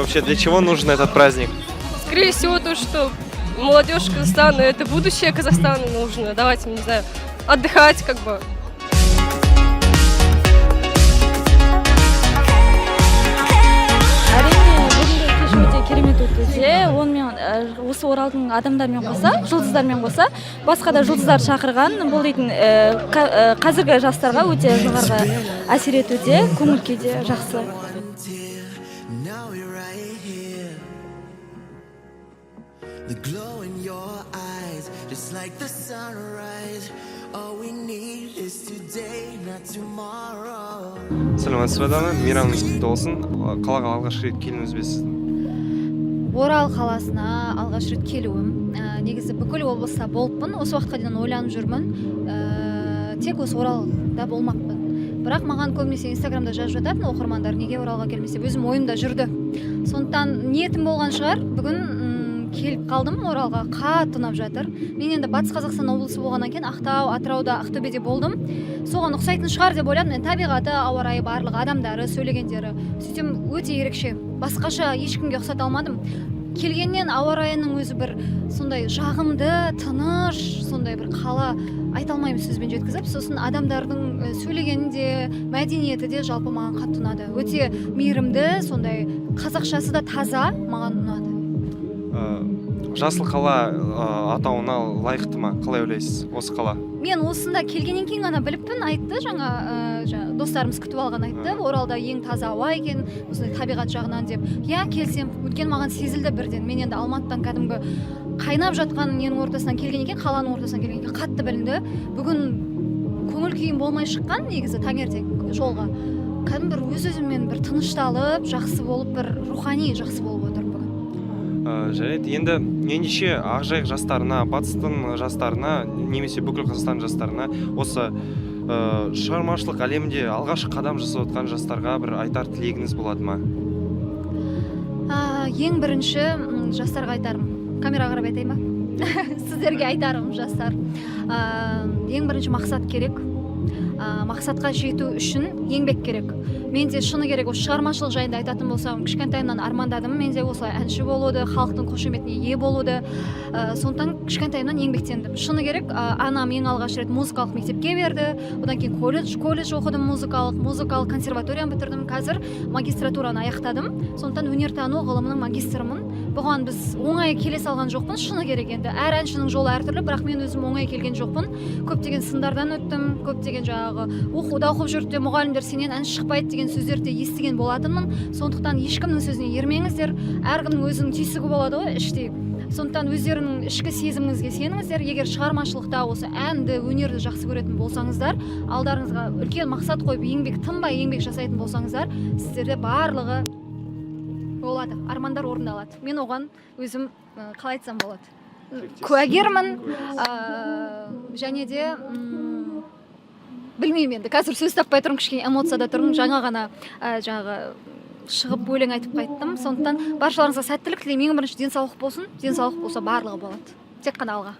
Вообще, для чего нужен этот праздник? Скорее всего, то, что молодежь Казахстана — это будущее Казахстана, нужно давать им, не знаю, отдыхать как бы. Әрине, бүгінгі кеш өте керемет өтуде. Онымен осы Оралдың адамдарымен қоса, жұлдыздармен қоса, басқа да жұлдыздар шақырған. Бұл дейтін қазіргі жастарға өте жоғарғы әсер етуде, көңіл күй де жақсы. Now we're right here. The glow in your eyes, just like the sunrise. All we need is today, not tomorrow. Сәлеметсіз бе, Дана! Мейрамыңыз құтты болсын! Қалаға алғаш рет келуіңіз бе сіздің? Орал қаласына алғаш рет келуім. Негізі бүкіл облыста болыппын, осы уақытқа дейін ойланып жүрмін, тек осы Оралда болмаппын. Бірақ маған көбінесе Инстаграмда жазып жататын оқырмандар, неге Оралға келмес деп. Өзім ойымда жүрді, сондықтан ниетім болған шығар, бүгін келіп қалдым Оралға. Қатты ұнап жатыр. Мен енді Батыс Қазақстан облысы болғаннан кейін Ақтау, Атырауда, Ақтөбеде болдым, соған ұқсайтын шығар деп ойладым мен: табиғаты, ауа райы, барлығы, адамдары, сөйлегендері. Сөйтсем, өте ерекше, басқаша, ешкімге ұқсата алмадым. Келгеннен ауа райының өзі бір сондай жағымды, тыныш, сондай бір қала, айта алмаймын сөзбен жеткізіп. Сосын адамдардың сөйлегені де, мәдениеті де, жалпы маған қатты ұнады. Өте мейірімді, сондай қазақшасы да таза, маған ұнады. Жасыл қала атауына лайықты ма, қалай ойлайсыз, осы қала? Мен осында келгеннен кейін ғана біліппін. Айтты жаңа, достарымыз күтіп алған айтты, Оралда ең таза ауа екен, осындай табиғат жағынан деп. Иә, келісемін, өйткені маған сезілді бірден. Мен енді Алматыдан, кәдімгі қайнап жатқан ненің ортасынан келген екен, қаланың ортасынан келген екен, қатты білінді. Бүгін көңіл күйім болмай шыққан негізі таңертең жолға, кәдімгі бір өз өзіммен бір тынышталып, жақсы болып, бір рухани жақсы болып отырмын бүгін. Жарайды, енді ендеше Ақжайық жастарына, батыстың жастарына немесе бүкіл Қазақстан жастарына, осы шығармашылық әлемінде алғашқы қадам жасап отқан жастарға бір айтар тілегіңіз болады ма? Ең бірінші жастарға айтарым, камераға қарап айтайын ба? Сіздерге айтарым, жастар, ең бірінші мақсат керек. Мақсатқа жету үшін еңбек керек. Мен де, шыны керек, осы шығармашылық жайында айтатын болсам, кішкентайымнан армандадым мен де осылай әнші болуды, халықтың қошеметіне ие болуды. Сондықтан кішкентайымнан еңбектендім, шыны керек. Анам ең алғаш рет музыкалық мектепке берді, одан кейін колледж оқыдым, музыкалық консерваторияны бітірдім, қазір магистратураны аяқтадым. Сондықтан өнертану ғылымының магистрімін. Бұған біз оңай келе салған жоқпын, шыны керек. Енді әр әншінің жолы әртүрлі, бірақ мен өзім оңай келген жоқпын. Көптеген сындардан өттім, көптеген жаңағы оқуда оқып жүріп те мұғалімдер «сенен әнші шықпайды» деген сөздерді де естіген болатынмын. Сондықтан ешкімнің сөзіне ермеңіздер. Әркімнің өзінің түйсігі болады ғой іштей, сондықтан өздерінің ішкі сезіміңізге сеніңіздер. Егер шығармашылықта, осы әнді, өнерді жақсы көретін болсаңыздар, алдарыңызға үлкен мақсат қойып, еңбек, тынбай еңбек жасайтын болсаңыздар, сіздерде барлығы болады, армандар орындалады. Мен оған өзім, қалай айтсам болады, куәгермін. Және де білмеймін, енді қазір сөз таппай тұрмын, кішкене эмоцияда тұрмын. Жаңа ғана жаңағы шығып өлең айтып қайттым. Сондықтан баршаларыңызға сәттілік тілеймін. Ең бірінші денсаулық болсын. Денсаулық болса, барлығы болады. Тек қана алға!